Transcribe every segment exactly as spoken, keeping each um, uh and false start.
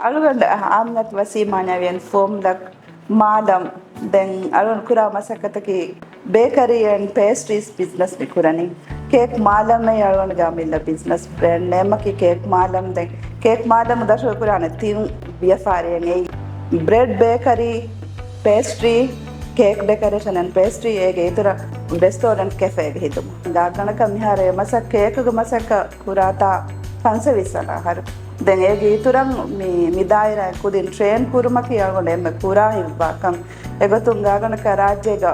އަޅުގަނޑު އާމިނަތު ވަސީމާ ނަވީން ފޯމްލަ މާލަމް. ދެން އަޅުގަނޑު ކުރާ މަސައްކަތަކީ ބޭކަރީ އެންޑް ޕޭސްޓްރީސް ބިޒްނަސް މި ކުރަނީ. ކޭކް މާލަމް އެއީ އަޅުގަނޑުގެ އަމިއްލަ ބިޒްނަސް ބްރޭންޑް ނޭމަކީ ކޭކް މާލަމް. ދެން ކޭކް މާލަމް ދަށުވެ ކުރާނެ ތިން ވިޔަފާރިއެއް އެއީ ބްރެޑް ބޭކަރީ، ޕޭސްޓްރީ، ކޭކް ޑެކަރޭޝަން އެންޑް ޕޭސްޓްރީ އޭގެ އިތުރަށް ރެސްޓޯރެންޓް ކެފޭގެ ހިދުމަތް. ގާތްގަނޑަކަށް މިހާރު އެ މަސައް-، ކޭކުގެ މަސައްކަތް ކުރާތާ ފަންސަވީސް ސަނަ އަހަރު. ދެން އޭގެ އިތުރަށް މި، މި ދާއިރާއިން ކުދިން ޓްރޭން ކުރުމަކީ އަޅުގަނޑު އެންމެ ކުރާ ހިތްވާކަން. އެގޮތުން ގާތްގަނޑަކަށް ރާއްޖޭގަ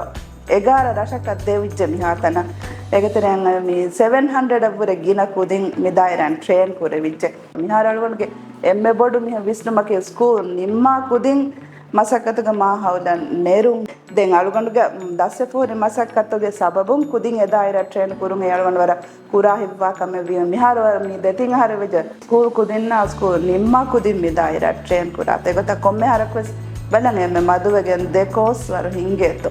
އެގާރަ ރަށަކަށް ދެވިއްޖެ މިހާތަނަށް. އޭގެތެރެއިން މި ސެވެން ހަންޑްރެޑަށްވުރެ ގިނަ ކުދިން މި ދާއިރާއިން ޓްރޭން ކުރެވިއްޖެ. މިހާރު އަޅުގަނޑުގެ އެންމެ ބޮޑު މިހެން ވިސްނުމަކީ ސްކޫލް ނިންމާ ކުދިން މަސައްކަތުގެ މާހައުލަށް ނެރުން. ދެން އަޅުގަނޑުގެ ދަސްވެފަ ހުރި މަސައްކަތުގެ ސަބަބުން ކުދިން އެ ދާއިރާ ޓްރޭން ކުރުން އެ އަޅުގަނޑު ވަރަށް ކުރާ ހިތްވާ ކަމެއް ވީމަ، މިހާރު ވަރަށް މި ދެތިން އަހަރެއް ވެއްޖެ ސްކޫލް ކުދިންނާ ސްކޫލް ނިންމާ ކުދިން މި ދާއިރާ ޓްރޭން ކުރާތާ. އެގޮތަށް ކޮންމެ އަހަރަކުވެސް ބަލަން އެންމެ މަދުވެގެން ދެ ކޯސް ވަރު ހިންގޭތޯ.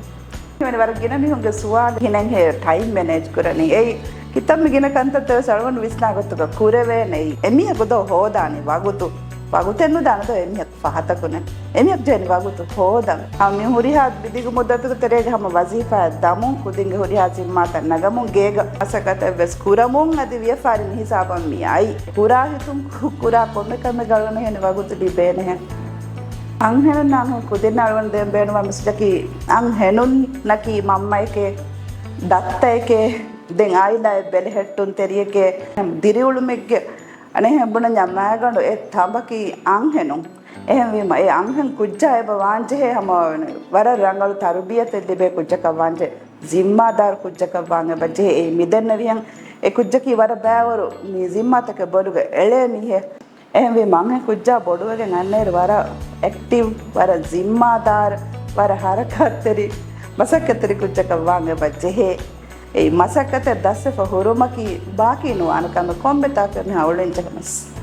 މިވެނި ވަރަށް ގިނަ މީހުންގެ ސުވާލު، ކިހިނެއްހޭ ޓައިމް މެނޭޖް ކުރަނީ؟ އެއީ ކިތަންމެ މި ގިނަ ކަންތައްތައް ވެސް އަޅުގަނޑު ވިސްނާ ގޮތުގަ ކުރެވޭނެ. އެއީ އެމީހަކު ދޯ ހޯދާނީ ވަގުތު. ވަގުތެއް ނުދާނެ ދޯ އެމީހަކު ފަހަތަކުނެ. އެމީހަކު ޖެހެނީ ވަގުތު ހޯދަން. އާ، މި ހުރިހާ މި ދިގު މުއްދަތުގެ ތެރޭގަ ހަމަ ވަޒީފާއެއް ދަމުން، ކުދިންގެ ހުރިހާ ޒިންމާތައް ނަގަމުން، ގޭގަ މަސައްކަތެއް ވެސް ކުރަމުން އަދި ވިޔަފާރި މި ހިސާބަށް މި އައީ. ކުރާ ހިތުން ކު-، ކުރާ ކޮންމެ ކަމެއްގަ އަޅުގަނޑަށް ހެން ވަގުތު ލިބޭނެހެން. އަންހެނުންނާ އަންހެން ކުދިންނަށް އަޅުގަނޑު ދޭން ބޭނުންވާ މެސެޖަކީ، އަންހެނުންނަކީ މަންމައެކޭ، ދައްތައެކޭ، ދެން އާއިލާއެއް ބެލެހެއްޓުންތެރިއެކޭ، ދިރިއުޅުމެއްގެ އަނެއްހެން ބުނަންޏާ މައިގަނޑު އެއް ތަނބަކީ އަންހެނުން. އެހެންވީމަ، އެ އަންހެން ކުއްޖާ އެބަ ވާންޖެހޭ ހަމަ ވަރަށް ރަނގަޅު ތަރުބިޔަތެއް ލިބޭ ކުއްޖަކަށް ވާންޖެހޭ، ޒިންމާދާރު ކުއްޖަކަށް ވާން އެބަ ޖެހޭ. އެއީ މިދެންނެވިހެން އެ ކުއްޖަކީ ވަރަށް ބައިވަރު މި ޒިންމާތަކެއް ބޮޑުގަ އެޅޭ މީހެއް. އެހެންވީމަ، އަންހެން ކުއްޖާ ބޮޑުވެގެން އަންނައިރު ވަރަށް އެކްޓިވް، ވަރަށް ޒިންމާދާރު، ވަރަށް ހަރަކާތްތެރި، މަސައްކަތްތެރި ކުއްޖަކަށް ވާން އެބަ ޖެހޭ. އެއީ މަސައްކަތެއް ދަސްވެފަ ހުރުމަކީ ބާކީ ނުވާނެ ކަމެއް ކޮންމެ ތާކެއް މިހާ އުޅެން ޖެހުނަސް.